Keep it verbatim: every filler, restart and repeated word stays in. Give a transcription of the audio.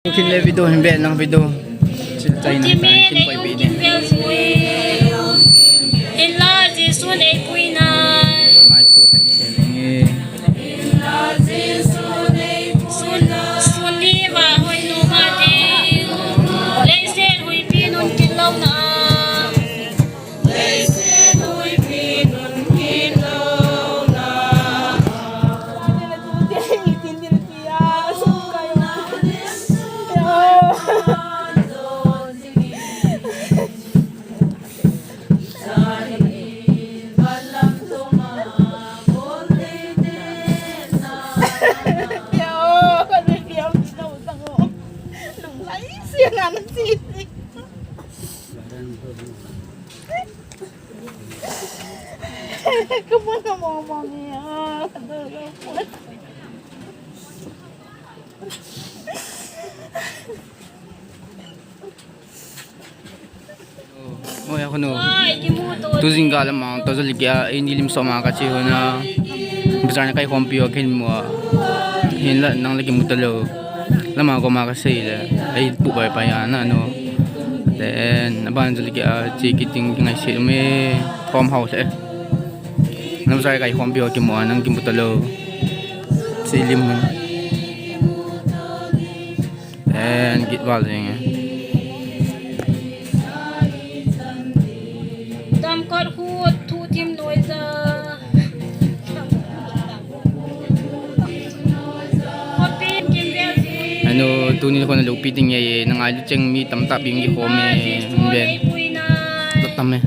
Kin le video hin ve nang video. Chil chai na ta kin koi bi ni. Hinla Jesun eipuina. Mai su thai se ni. Sun, sun li va hoi nu ma ti. Leiset huipi nun kin lou na. Kamu na mama niya. Mo ya kono. Tu jingkah lam a, tu jali kia, ini lim soma ka chi hona. Bazar na kai khompi ho kin mo. Hinla nang le kimu talou. Lama ko ma ka sei le. Ai pu bai pai a na no. Then, aban jali kia, chi kiting ngai sei me. Khom hao le. Nam sai kai khompi ho kimu a, nang kimu talou. Sei lim. Then, git val jing e. Tam kot khu thu thim noi ja. Khopim kim vel ji. Anu, tuni khon loupi ding e, na ngailu cheng mi tamtah bing kikhom e, ven. Tam e.